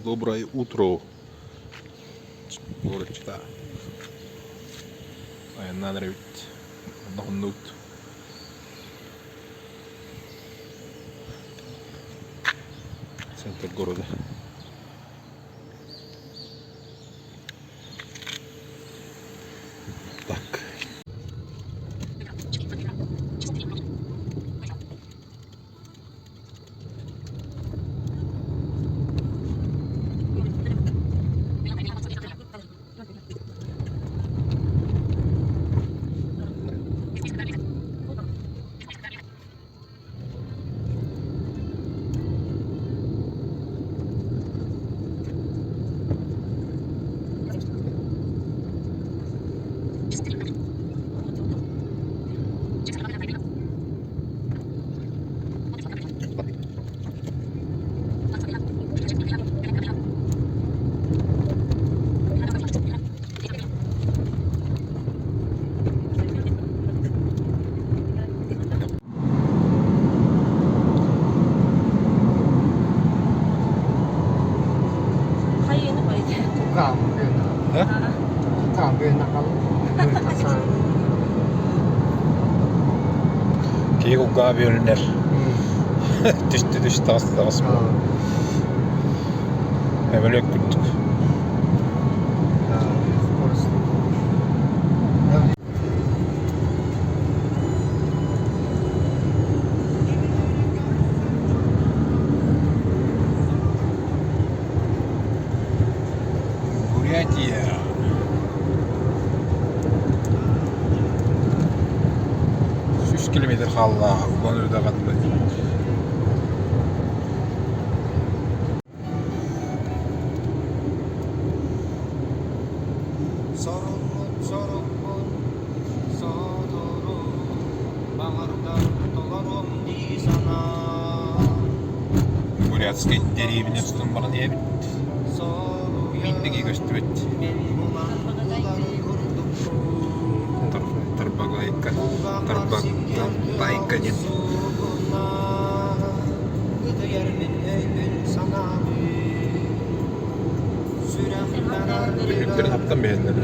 Доброе утро, городчита. Айаннаан эрэбит. Онно хоннубут. Центр города. Так. Киһи кулгааҕа бүөлүнэр. Түстэ түс таҕыс таҕыс Көмөлөк курдук. Бурятия. 100 километр хаалла Улан-Үдэҕэ дылы. Соруммут сорукпун сотору баҕардар толоруом дии санаа Бурятскай дэриэбинэ устун баран иһэбит. Биирдэги көстүбэт. Тарбагайка, Тарбагатайка диэн. Түннүктэрин хаптан биһэллэр.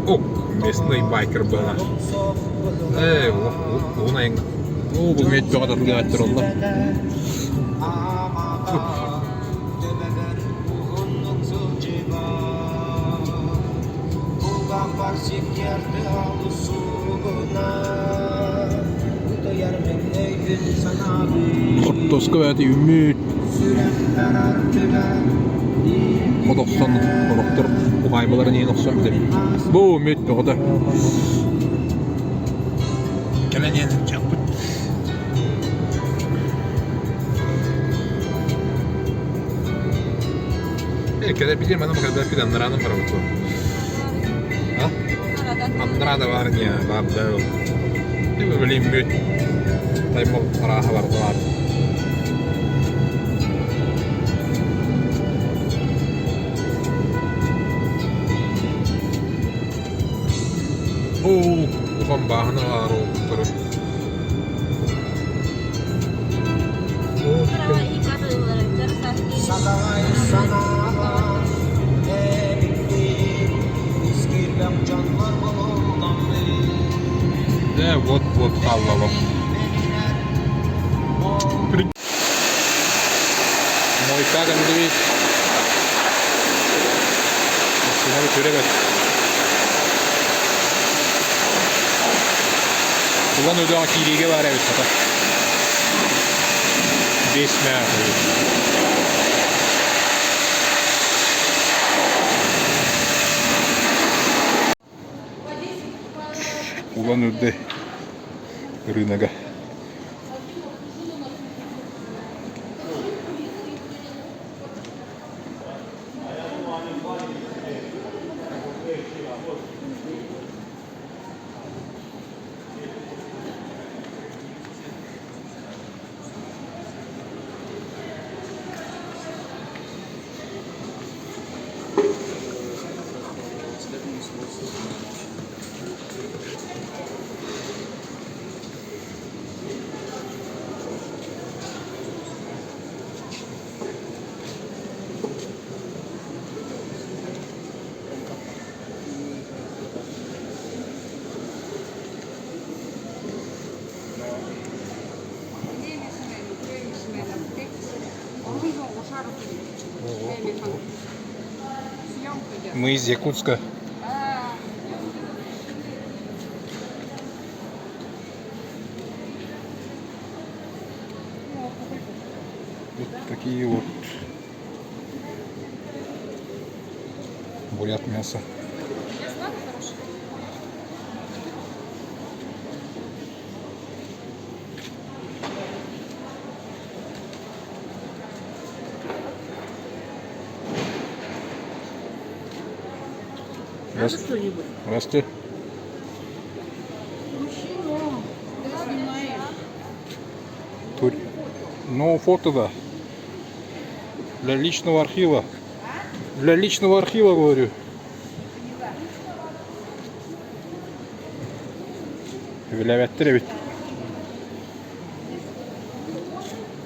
О, местный байкер была. Э, уһун айаҥҥа. Оо, бу мүөт бөҕө татылыаҕаттар олла. Хортуоска бэйэтэ үүммүт. От охсон, сорохтор уһаайбаларын иһин охсон бүтэр. Бу мүөт бөҕөтө. Кэлэн иһэн сылдьыахпыт. Э, кэлэр манна кэлбэппит аннараанан барабыт дуо? А? Аннараа да баар ини баар да ол. Билим мүөт таймал арааһа барыта баар. Оо, улахан бааһына баар ол турар. Сатаҕай санаалаах эбиппин ис-киирбэх дьоннор булулламмын Да, вот-вот хааллалым. Мойка кэннибит. Массыына бүтүрэ бэт. Улан Үдэҕэ киириигэ баар эбит хата. Биэс мээ Улан Удэ рынога. Мы из Якутска. Вот такие вот бурят мясо. Надо что-нибудь? Здравствуйте. Мужчина, ты снимаешь. Тур... Ну, фото, да. Для личного архива. Для личного архива, говорю. Билээбэттэр эбит.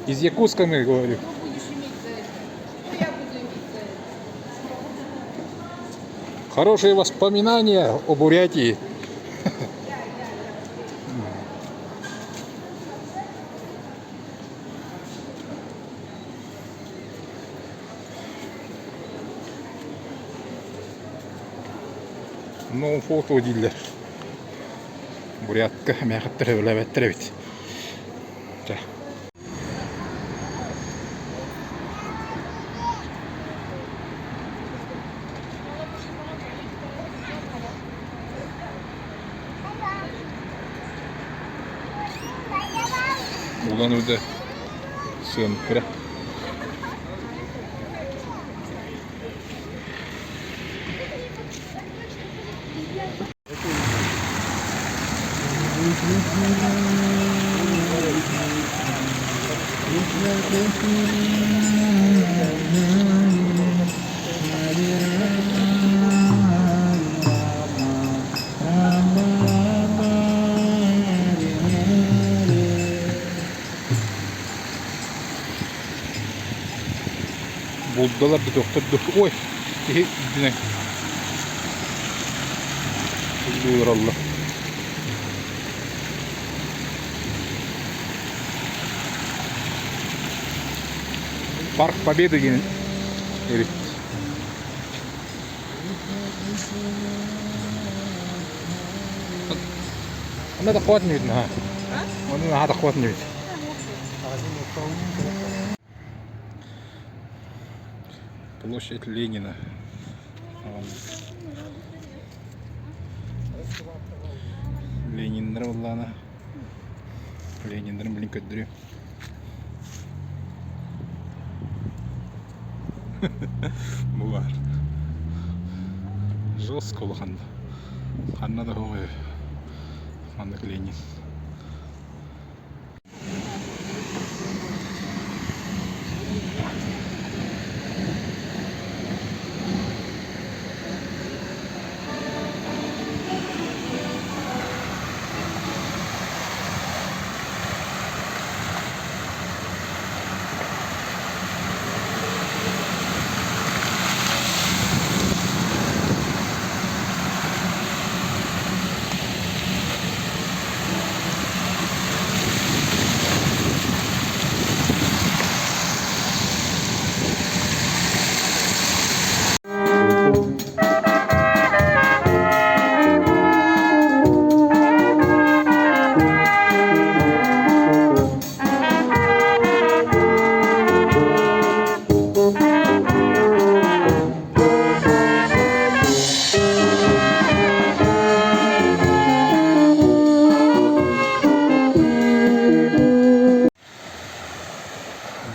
Из Якутска мы, говорю. Что будешь иметь за это? Что я буду иметь за это? Хорошие воспоминания о Бурятии. No фото дииллэр. Бурятка эмээхиттэр эбэлээбэттэр эбит. Чэ. Улан-Удэ сыамкыра. Булдалар да тохтор ой киһи үрдүнэн олороллор. Парк Победы диэн эбит. Онно да қуат ньүбүт наһаа. Онно наһаа да қуат ньүбүт. Площадь Ленина. Лениннэр буоллаҕына Лениннэрин билин көрдөрүөм. Бу баар. Жестко улахан. Ханна да суох үһү. Маннык Ленин.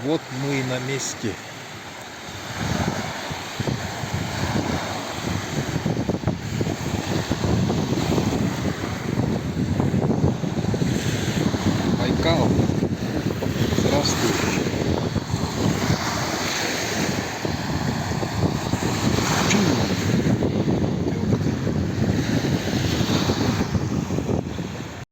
Вот мы и на месте.